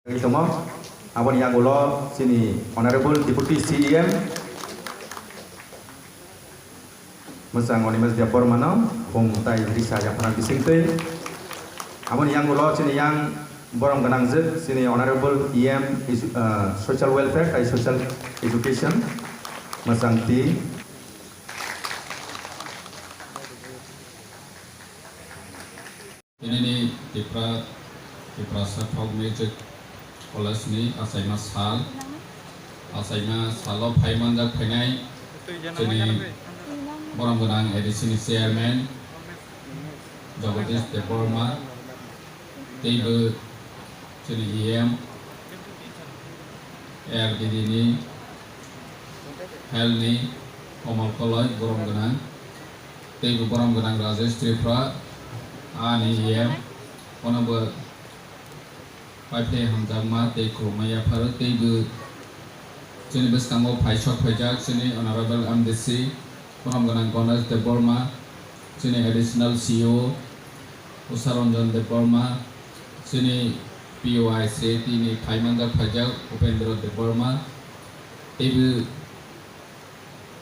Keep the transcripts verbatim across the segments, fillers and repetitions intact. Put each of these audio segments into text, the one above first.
Tongo. Aboni yagulo chini Honorable Deputy C E M mwchang Animesh Debbarma no khum tai risa yaphana bisingtwi. Aboni yagulo chini yang borom gwnangjwk chini Honorable E M is-, ah, Social Welfare tai Social Education mwchang twi. Tinini Tipra, Tiprasa Folk Music College ni achaima sal, achaima salo phai manjak phainai chini borom gwnang A D C ni chairman Jagadish Debbarma, teibo chini E M, A R D D ni, health ni, Komal Koloi, borom gwnang. Teibo borom gwnang Rajesh Tripura, ani E M, bono bo paiphlai hamjakma tei khulumma yapharo, teibo chini bwskango phaisok phaijak chini Honorable M D C, borom gwnang Ganesh Debbarma, chini Additional C E O, Usha Ranjan Debbarma, chini P O I C A T ni phai manjak phaijak Upendra Debbarma, teibo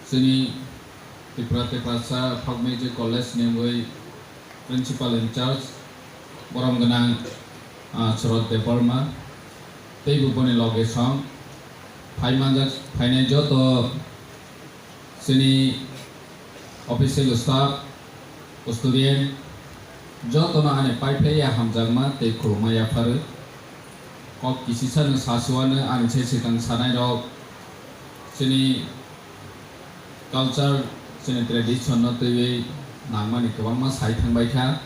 chini Tripura Tiprasa Folk Music College ni wngwi Principal in Charge, borom gwnang, ah, Surat Debbarma, teibo boni loge song phai manjak phainai joto chini official staff, student, jotono ani paiphlaiya hamjakma tei khulumma yapharo. Kok kisisano sasuano ani se swkang sanairok chini culture, chini tradition no twiwi nangmani kwbangma sai thangbai kha.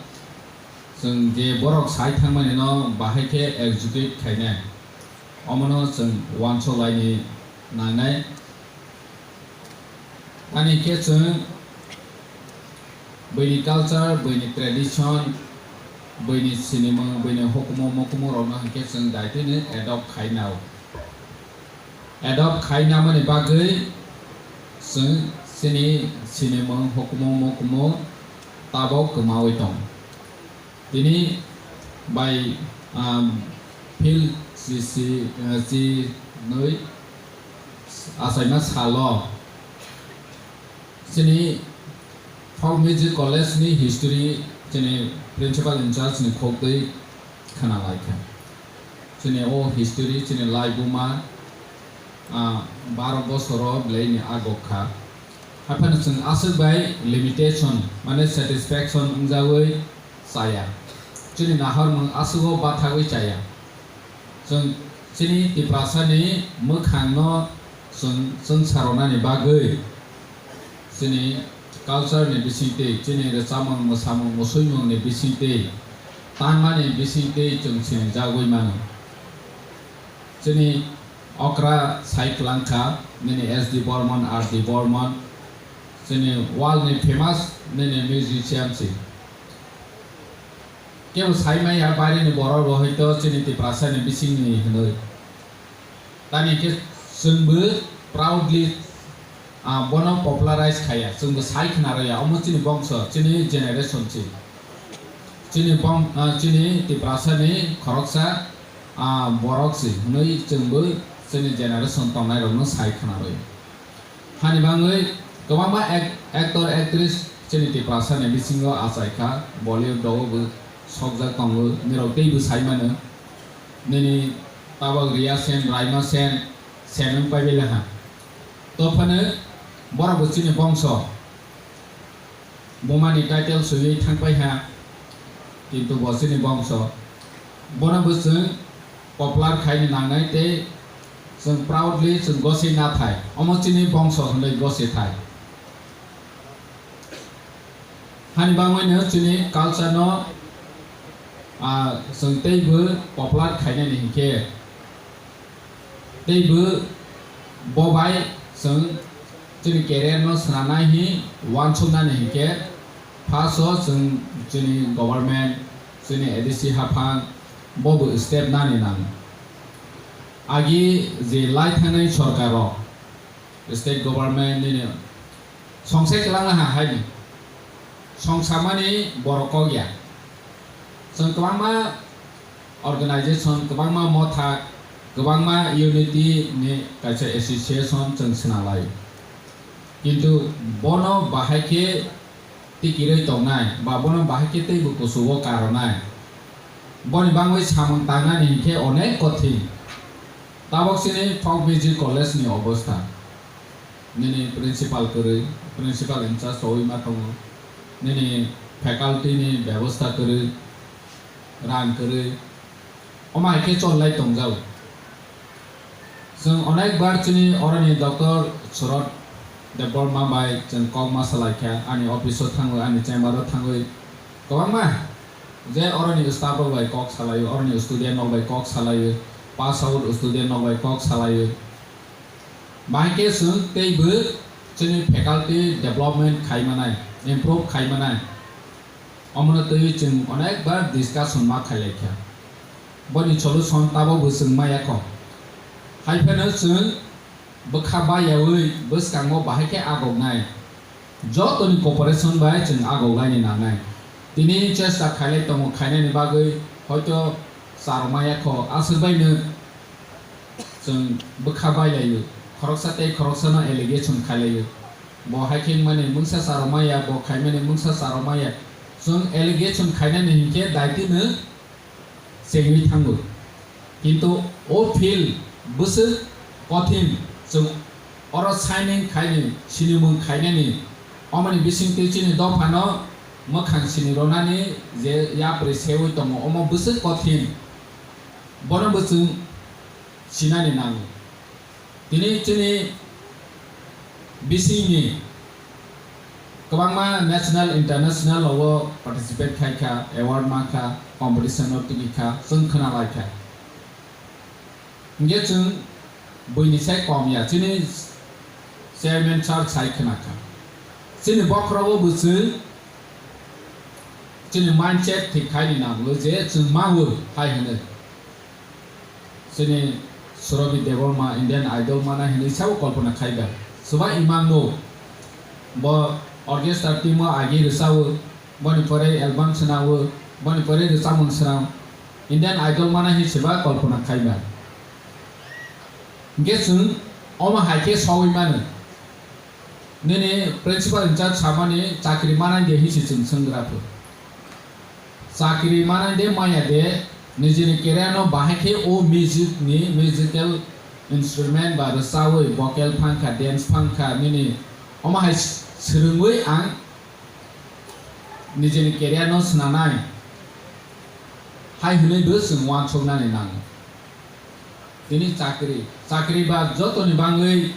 Chwng je borok sai thangmani no bahai khe execute khainai, omono chwng uansuk laini nangnai. Ani khe chwng buini culture, buini tradition, buini sinimung, buini hukumu mukumu rokno hinkhe chwng daitino adopt khainao. Adopt khainamani bagwi chwng chini sinimung hukumu mukumu tabok kwmawi tong. Tini bai, um, phil si, si, uh, si nwi achaima salo chini Folk Music College ni history chini principal in charge ni khok twi khna lai kha. Chini o history chini laibuma, ah, baro bosoro belai ni agok kha. Haphano chwng aswk bai limitation, mane satisfaction wngjawi chaya. Chini nahormung aswk o bathagwi chaya. Chwng chini Tiprasa ni mwkhang no chwng, chwng saronani bagwi chini culture ni bisingtwi, chini rwchapmung, mwsamung, musuimung ni bisingtwi, tanmani bisingtwi chwng sinijagwi mano. Chini okra sai kwlangkha, nini S D Bormon, R D Bormon, chini world ni famous nini musician si. Kebo sai maya baire ni borok bo hoito chini Tiprasa ni bising ni hinoi. Tani khe chwngbo proudly, ah, bono popularize khaya, chwngbo sai khna rwya, omo chini bongso, chini generation si. Chini bong-, ah, chini Tiprasa ni khoroksa, ah, borok si hinoi chwngbo chini generation tongnai rokno sai khna rwya. Hani bangwi kwbangma ac-, actor, actress chini Tiprasa ni bisingo achai kha, Bollywood rogo bo sokjak tongo, nirok teibo sai mano. Nini tabok Riya Sen, Raima Sen, Sen wng pai bela ha. To phano borok bo chini bongso. Bumani title swiwi thangpai ha, kintu bo chini bongso. Bono bo chwng popular khaini nangnai tei chwng proudly chwng gosei nathai. Omo chini bongso hwnwi gosei thai. Hani bangwino chini culture no, ah, chwng teibo popular khainani hinkhe. Teibo bo bai chwng chini career no swnamnai hi uansuknani hinkhe first o chwng chini government, chini A D C haphang bo bo step nani nango. Agi je lai thangnai sorkar rok, state government nini songsa kwlangna ha haini songsamani borok kok ya. Chwng kwbangma organization, kwbangma motha, kwbangma unity ni kaisa association chwng swnam lai. Kintu bono bahai khe tikirwi tongnai ba bono bahai khe teibo kuchugo karonai. Boni bangwi samung tangnani hinkhe onek kothin. Tabok chini folk music college ni obostha. Nini principal kwrwi, principal in charge rowi ma tongo. Nini faculty ni bebosta kwrwi, rang kwrwi. Omo hai khe chol lai tongjao. Chwng onek bar chini oroni Doctor Surat Debbarma bai chwng kok ma salai kha, ani office o thangwi, ani chamber o thangwi kwbangma je oroni staff rok bai kok salai, oroni student rok bai kok salai, pass out student rok bai kok salai. Bahai khe chwng teibo chini faculty development khai manai, improve khai manai. Omono twiwi chwng onek bar discussion ma khailai kha. Boni solution tabokbo chwng maya kho. Hai phano chwng bwkha bayaui bwskango bahai khe agoknai. Jotoni cooperation bai chwng agoklaini nangnai. Tini chesta khailai tongo, khainani bagwi hoito charwmaya kho, aswk baino chwng bwkha bailaio, khoroksa tei khoroksano allegation khailaio. Bo hai khe wngmani mungsa charwmaya, bo khaimani mungsa charwmaya. Chwng allegation khainani hinkhe daitino chengwi thango. Kintu o field bwswk kothin, chwng oro signing khaini, sinimung khainani, omoni bisingtwi chini dophano mwkhang sini rwnani je yapri seui tongo, omo bwswk kothin, bono bo chwng sinani nango. Tini chini bisingni kwbangma national, international o participate khai kha, award ma kha, competition o tigi kha, chwng khna lai kha. Hinkhe chwng buini sai kom ya, chini chairman sir sai khna kha. Chini bokhorogo bo chwng chini mindset thik khaini nango je chwng ma o hai hwnwi. Chini Surabhi Debbarma Indian Idol manai hwnwi sabo kolpona khaiba. Swbai imang no. Bo orchestra team o agi rwchao, boni pore album swnao, boni pore rwchapmung swnam. Indian Idol manai hwnwi swba kolpona khaiba. Hinkhe chwng omo hai khe saui mano. Nini principal in charge samani chakri manai de hinsi chwng swngra pho. Chakri manai de maya de, nijini career no bahai khe o music ni musical instrument ba rwchaui vocal phangkha, dance phangkha, nini omo hai swrwngwi ang nijini career no swnanai hai hwnwi bo chwng uansuknani nango. Tini chakri, chakri ba jotoni bangwi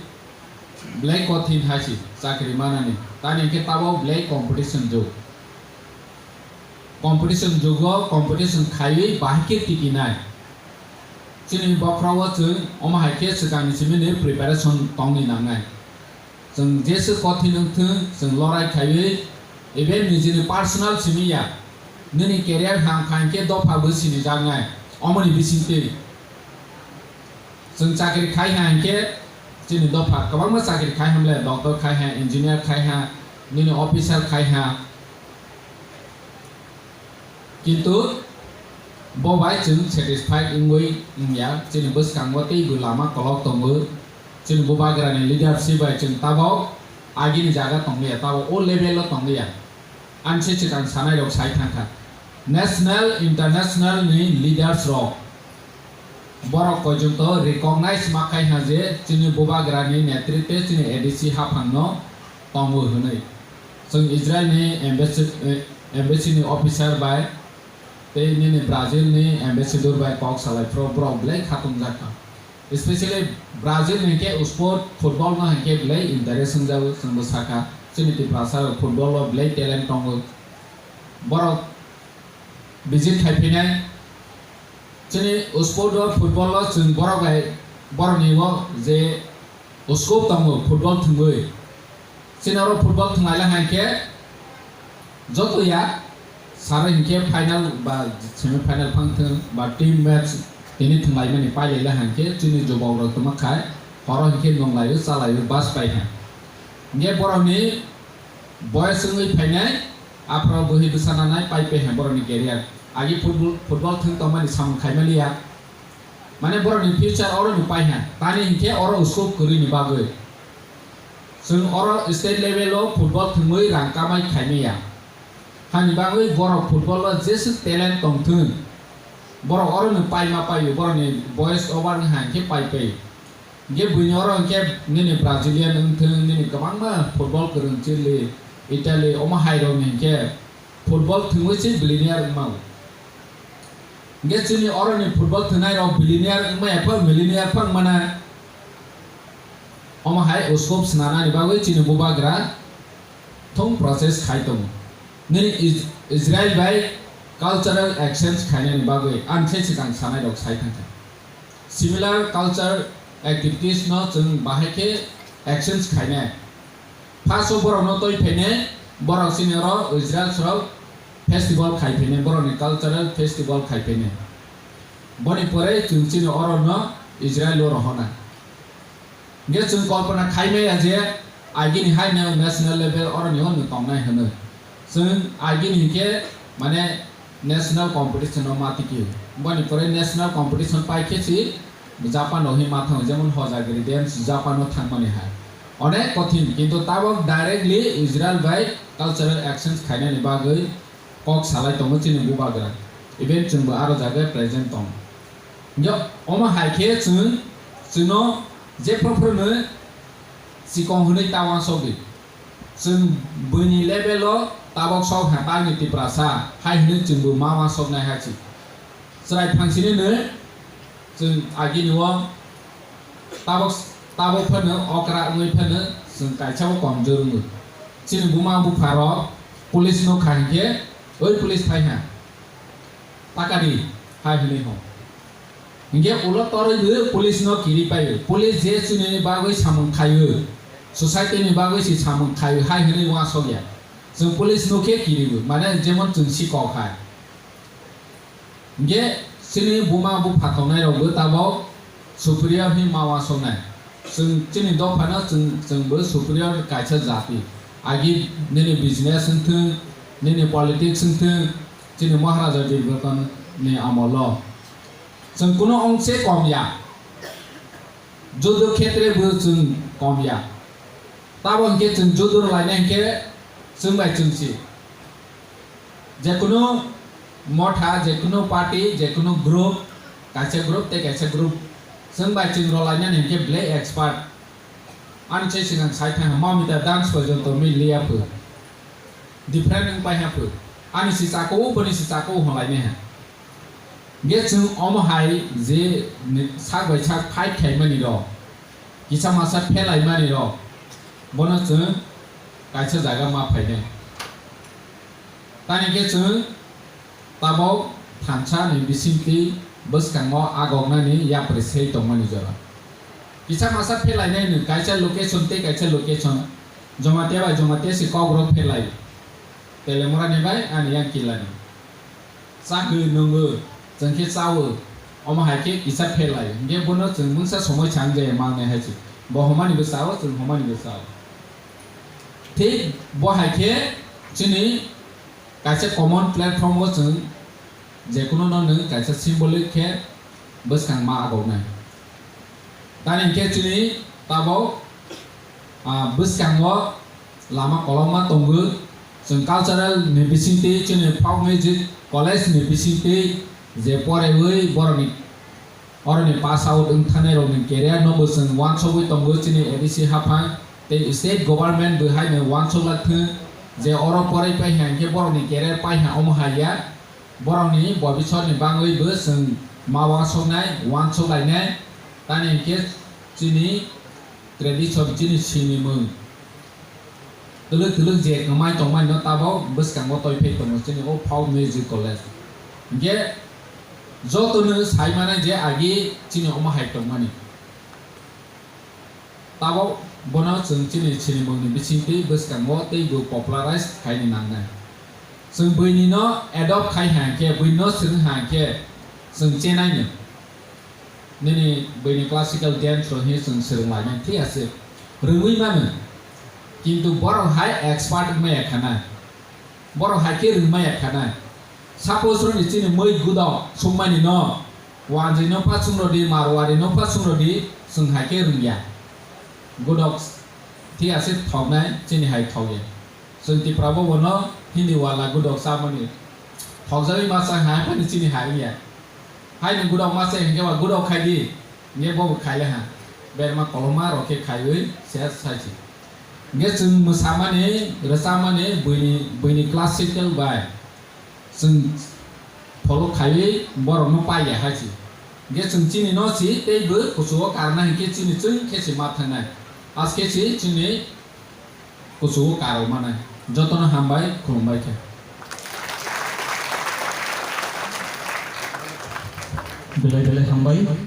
belai kothin hai se chakri manani. Tani hwnkhe tabok belai competition jug. Competition jugo competition khaiwi bahai khe tikinai. Chini bokhorok o chwng omo hai khe swkangni simi ni preparation tongni nangnai. Chwng jeswk kothin wng thung, chwng lorai khaiwi, even nijini personal simi ya, nini career ham kha hinkhe dopha bo sinijaknai, omoni bisingtwi. Chwng chakri khai ha hinkhe, chini dopha kwbangma chakri khai hamle, doctor khai ha, engineer khai ha, nini officer khai ha. Kintu bo bai chwng satisfied wngwi wngya, chini bwskango teibo lama kolok tongo, chini bubagrani leadership bai chwng tabok agini jaga tongliya, tabok o level o tongliya. Ani se swkang sanai rok sai thangkha, national, international ni leaders rok. Borok koichwng to recognize ma khai ha je chini bubagrani netritwe chini A D C haphangno tongo hwnwi. Chwng Israel ni embassy, eh, embassy ni officer bai tei nini Brazil ni ambassador bai kok salai phuru borok belai khatung jak kha. Especially Brazil ni khe sport football no hai khe belai interest wngjago, chwngbo sakha chini Tiprasa rok football o belai talent tongo. Borok visit khai phinai. Chini sport o football o chwng borok bai borok ni o je scope tongo football thwngwi. Chini oro football thwnglaila hai khe joto ya saro hinkhe final ba semi final phang thwng ba team match tini thwnglaimani pailaila hai khe chini jobok rok tongma khai horo hinkhe nonglaio chalaio bus pai hai. Hinkhe borok ni boyes wngwi phainai, aphuru bwrwi bwsa nanai pai pai hai borokni career. agi football, football thwng tongmani samung khaimani ya. Mane borokni future oro ni paiha. Tani hinkhe oro scope kwrwini bagwi. Chwng oro state level o football thwngwi rang kamai khaimaya. Hani bagwi borok football o jeswk talent tongthwng. Borok oro ni paima paio, borokni boyes over wngkha hinkhe pai pai. Hinkhe buini oro hinkhe nini Brazilian wngthwng, nini kwbangma football kwrwng Chile, Italy, omo hai rokni hinkhe football thwngwi se billionaire wngmao. Hinkhe chini oroni football thwngnai rok billionaire wngmaya pha, millionaire pha wngmana. Omo hai uskup swnamnani bagwi chini bubagra thung process khai tongo. Nini Is-, Israel bai cultural exchange khainani bagwi ang khe swkang sanai rok sai thangkha. Similar culture activities no chwng bahai khe exchange khainai. First o borok no twi phainai, borok chini oro Israel rok festival khai phainai, borok ni cultural festival khai phainai. Boni pore chwng chini oro no Israel o rohornai. Hinkhe chwng kolpona khai maya je agini hai no national level oro ni hwnwi tongnai hwnwi. Chwng agini hinkhe mane national competition o ma tiki. Boni pore national competition pai khe si Japan o hi ma thango, jemon Hojagiri Dance Japan o thangmani hai. Onek kothin, kintu tabok directly Israel bai cultural exchange khainani bagwi kok salai tongo chini bubagra. Even chwngbo aro jaga present tongo. Hinkhe omo hai khe chwng, chwngno jephru phruno chikon hwnwi ta uansukdi. Chwng buini level o tabok sok ha tangni Tiprasa hai hwnwi chwngbo ma uansuknai ha si. Chwrai phangsini no chwng agini o tabok, tabok phano okra wngwi phano chwng kaisa bo komjor wngo. Chini buma bupha rok police no kha hinkhe, "Oi police phai ha, taka di," hai hwnwi ho. Hinkhe ulo torwi bo police no kiri paio. Police je chini bagwi samung khaio, society ni bagwi si samung khaio hai hwnwi uansukya. Chwng police no khe kiribo, mane jemon chwng si kok hai. Hinkhe chini buma bupha tongnai rokbo tabok superior hi ma uansuknai. Chwng chini dophano chwng, chwngbo superior kaisa jati. Agi nini business wngthwng, nini politics wngthwng, chini Maharaja Birbikrama ni amolo chwng kuno ongse kom ya. Judo khetre bo chwng kom ya. Tabo hinkhe chwng judo rwlainai hinkhe chwng bai chwng si. Jekunu motha, jekunu party, jekunu group, kaisa group tei kaisa group, chwng bai chwng rwlainani hinkhe belai expert. Ani se swkang sai thangkha, mamita dance porjonto mi liya pho. Different wng pai ha pho. Ani se chakao, boni se chakao hwnlainai ha. Hinkhe chwng omo hai je ni-, sak bai sak fight khaimani rok, kisa masa phelaimani rok, bono chwng kaisa jaga ma phainai. Tani khe chwng tabok thansa ni bisingtwi bwskango agoknani yapri sei tongmani jora. Kisa masa phelainai no kaisa location tei kaisa location, Jamatia bai Jamatia se kokrok phelai. Telemorani bai ani yang kilani. Chakwi nwngo, chwng khe chawo, omo hai khe kisa phelai, hinkhe bono chwng mungsa somoi chang jaya mangnai hai se. Bo homani bo chawo, chwng homani bo chawo. Thik bo hai khe chini kaisa common platform o chwng jekunu no nwng kaisa symbolic khe bwskang ma agoknai. Tani hinkhe chini tabok, ah, bwskango lama kolokma tongo. Chwng cultural ni bisingtwi chini folk music college ni bisingtwi je poraiwi borokni oroni pass out wng thanai rokni career no bo chwng uansugwi tongo chini A D C haphang tei state government bo haino uansuk lak thung je oro porai pai ha hinkhe borokni career pai ha omo hai ya. Borokni bobiswrni bagwi bo chwng ma uansuknai, uansuk lainai. Tani hinkhe chini tradition, chini sinimung twlwk twlwk je kwmai tongmani no tabok bwskango toi phai tongo chini o folk music college. Hinkhe jotono sai mano je agi chini omo hai tongmani. Tabok bono chwng chini sinimungni bisingtwi bwskango tei bo popularize khaini nangnai. Chwng buini no adopt khai ha hinkhe, buini no swrwng ha hinkhe chwng chenaino. Nini buini classical dance rok hinkhe chwng swrwng lainai, thik ase, rwngwi mano. Kintu borok hai expert wngmaya khana, borok hai khe rwngmaya khana. Suppose roni chini mui gudok sungmani no, wanjwi no pha sungrodi, marwari no pha sungrodi, chwng hai khe rwngya. Gudok thik ase thoknai, chini hai thokya. Chwng Tipra bo bono Hindi wala gudok chamani thokjagwi ma chai hai phani chini hai wngya. Haini gudok ma chai hinkhe ba gudok khai di, hinkhe bo bo khai le ha. Berma koloma rok khe khaiwi se sai si. Hinkhe chwng mwsamani, rwchapmani buini, buini classical bai chwng follow khaiwi borokno paiya hai si. Hinkhe chwng chini no si teibo kuchugo karna hinkhe chini chwng khe si ma thangnai. Aske si chini kuchugo karo manai. Jotono hambai, khulumbai khe. Belai belai hambai.